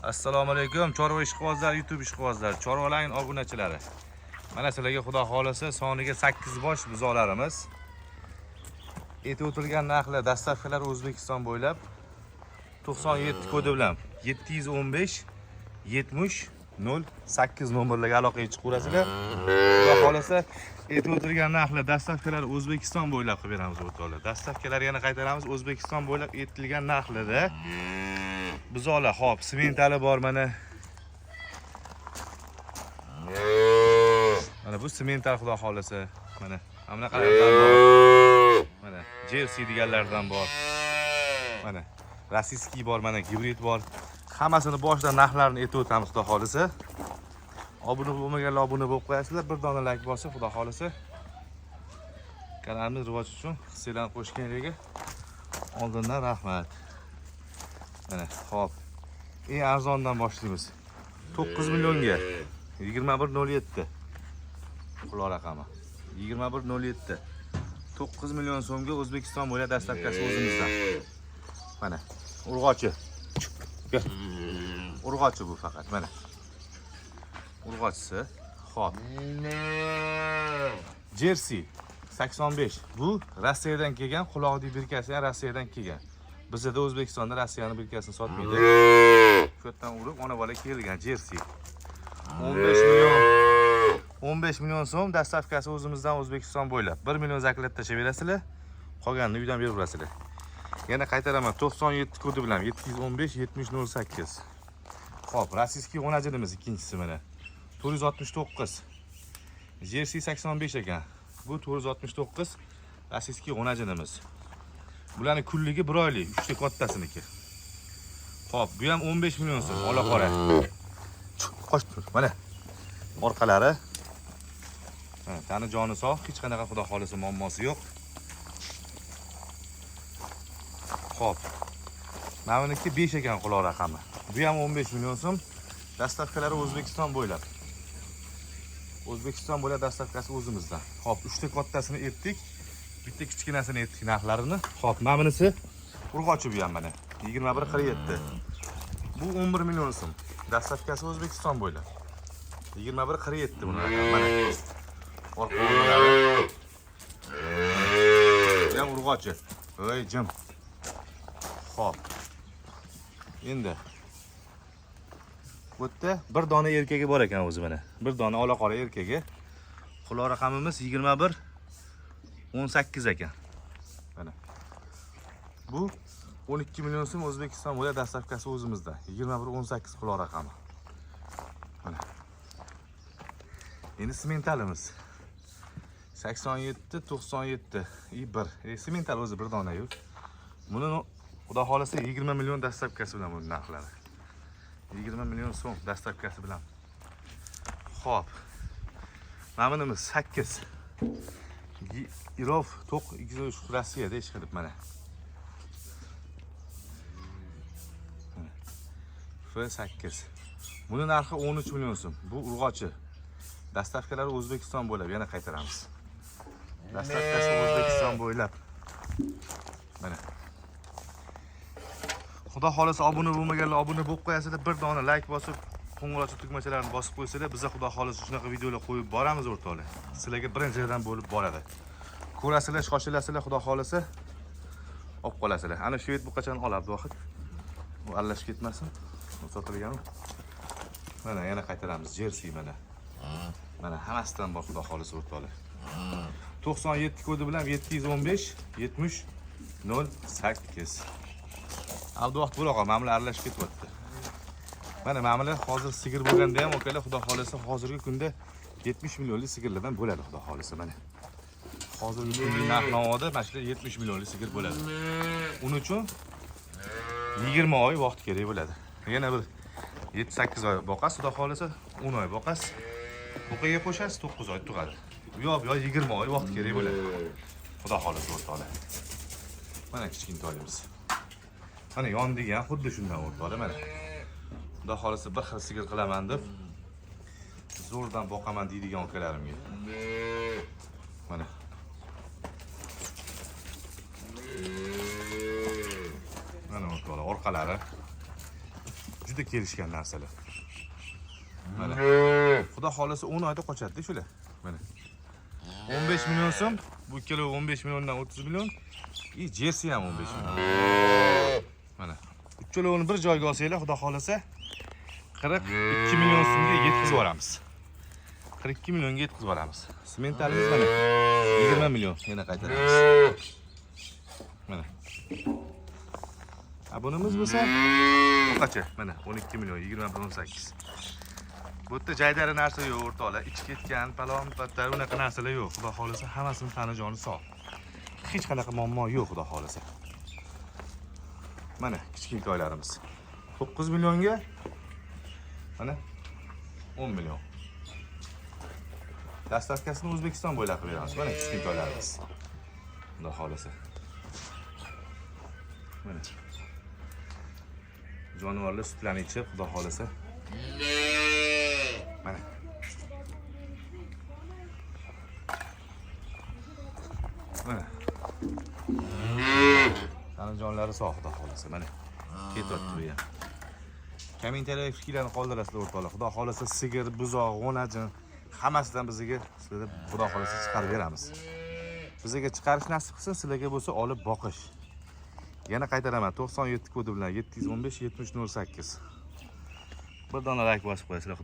Assalomu alaykum chorva ishqibozlari, YouTube ishqibozlari, chorvalarning obunachilari. Mana sizlarga xudo xolasa soniga 8 bosh buzoqlarimiz. Aytib o'tilgan narxlar, dastavkalar O'zbekiston bo'ylab 97 kodi bilan 715 70 08 nomerlarga aloqaga chiqaverasizlar. Xudo xolasa aytib o'tilgan narxlar, dastavkalar O'zbekiston bo'ylab qilib beramiz o'rtoqlar. Dastavkalar yana qaytaramiz, O'zbekiston bo'ylab aytilgan narxlarda buzoqlar. Xo'p, sementali bor mana. Mana bu semental xudo xolasa. Mana bunaqalardan bor. Mana Jersey deganlardan bor. Mana российский bor, mana gibrid bor. Hammasini boshidan narxlarini aytib o'tamiz xudo xolasa. Obuna bo'lmaganlar obuna bo'lib qo'yasizlar, bir dona like bosib xudo xolasa. Kanalimiz rivoji uchun hissanglarni qo'shganligiga oldindan rahmat. Mana, xo'p. Eng arzondan boshlaymiz. 9 millionga 21.07. Quloq raqami. 21.07. 9 million so'mga O'zbekiston bo'ylab dastavkasi o'zimizdan. Mana, urg'ochi. Gel. Urg'ochi bu faqat, mana. Urg'ochisi. Xo'p. Jersey 85. Bu Rossiyadan kelgan, quloqli birkasi ham Rossiyadan kelgan. Bizda O'zbekistonda Rossiyani birkasini sotmaydi. Shu yerdan urib ona bola kelgan Jersey. 15 million 15 million so'm dastavkasi o'zimizdan O'zbekiston bo'ylab. 1 million заклад tashlab berasizlar, qolganini uydan berib berasizlar. Yana qaytaraman 97 kodi bilan 715 70 08. Xo'p, российский o'najinimiz ikkinchisi mana. 469. Jersey 85 ekan. Bu 469 российский o'najinimiz. Bularning kunligi 1 oylik, 3 ta kattasiniki. Xo'p, bu ham 15 million so'm, ola qora. Qoch tur, mana. Orqalari. Mana, tani joni sog', hech qanaqa xudo xolasa muammosi yo'q. Xo'p. Mana buniki 5 ekan quloq raqami. Bu ham 15 million so'm. Dastavkalari O'zbekiston bo'ylab. O'zbekiston bo'ylab dastavkasi o'zimizdan. Xo'p, 3 ta kattasini etdik. Bitta kichkinasini etdik narxlarini. Xo'p, mana bunisi urg'ochi bu ham mana. 21.47. Bu 11 million so'm. Dastavkasi O'zbekiston bo'ylab. 21.47 buni raqami mana. Orqa o'rtalari. Bu ham urg'ochi. Voy jim. Xo'p. Endi bu yerda bir dona erkagi bor ekan o'zi mana. Bir dona ola qora erkagi. Quloq raqamimiz 21 18 ekan. Mana. Bu 12 million so'm O'zbekiston bo'ylab dastavkasi o'zimizda. 21 18 quloq raqami. Mana. Endi sementalimiz. 87 97 и 1. Semental o'zi bir dona yo'q. Buni xudo xolasa 20 million dastavkasi bilan buni narxlari. 20 million so'm dastavkasi bilan. Xo'p. Mana bunimiz 8. Irov to'q 203 Rossiyada ish qilib mana. F8. Buni narxi 13 million so'm. Bu urg'ochi. Dastavkalari O'zbekiston bo'ylab yana qaytaramiz. Dastavkasi O'zbekiston bo'ylab. Mana. Xudo xolasa obuna bo'lmaganlar obuna bo'lib qo'yasizlar, bir dona like bosib, qo'ng'iroqcha tugmachalarini bosib qo'ysanglar, biza xudo xolasa shunaqa videolar qo'yib boramiz o'rtoqlar. Sizlarga birinchilardan bo'lib boradi. Ko'rasizlar, shoshilasizlar, xudo xolasa olib qolasizlar. Ana shu bu qachon oladi Vohid? U aralashib ketmasin. U sotilgan. Mana yana qaytaramiz Jersey mana. Mana hammasidan bor xudo xolasa o'rtoqlar. 97 kodi bilan 715 70 08. Abduvahid bo'la qol, mana bular aralashib ketyapti. Mana bular hozir sigir bo'lganda ham akalar xudo xolasa hozirgi kunda 70 millionlik sigirlardan bo'ladi xudo xolasa mana. Hozirgi kungi narx navoda mana shular 70 millionlik sigir bo'ladi. Uning uchun 20 oy vaqt kerak bo'ladi. Yana bir 7-8 oy boqasiz, xudo xolasa 10 oy boqasiz. Buqaga qo'shasiz 9 oy tug'adi. U yoq bu yoq 20 oy vaqt kerak bo'ladi. Xudo xolasa o'rtoqlar. Mana kichkintoyimiz. Mana yondagi ham xuddi shundan o'rtoqlar mana. Xudo xolasa bir xil sigir qilaman deb zo'rdan boqaman deydigan akalarimga. Mana. Mana o'rtoqlar, orqalari. Juda kelishgan narsalar. Mana. Xudo xohlasa 10 oyda qochadi shular. Mana. 15 million so'm, bu ikkalovi 15 milliondan 30 million. И Jersey ham 15 million. Mana. Uchalovini bir joyga olsanglar, Xudo xohlasa 42 million so'mga yetkazib yuboramiz. 42 millionga yetkazib yuboramiz. Simentalimiz mana 20 million yana qaytaramiz. Mana. Abonamiz bo'lsa buqacha mana 12 million 21.18. Bu yerda jaydari narsa yo'q o'rtoqlar. Ichib ketgan, palon patlar unaqa narsalar yo'q. Xudo xohlasa hammasini tani joni sog'. Hech qanaqa muammo yo'q xudo xohlasa. Mana kichkintoylarimiz. 9 millionga mana 10 million. Dastavkasini O'zbekiston bo'ylab qilib beramiz. Mana kichkintoylarimiz. Xudo xohlasa. Mana. Jonivorlar sutlarni ichib, xudo xohlasa. Mana. Mana. Tanajonlari sog' xudo xohlasa. Mana. Ketyapti bu ham. Kommentariyaga fikrlarni qoldirasizlar o'rtoqlar. Xudo xohlasa sigir, buzoq, g'o'najin hammasidan bizga sizlarga xudo xohlasa chiqarib beramiz. Bizga chiqarish nasib qilsin, sizlarga bo'lsa olib boqish. Yana qaytaraman 97 kodi bilan 715 70 08. Bir dona like bosib qo'yasizlar.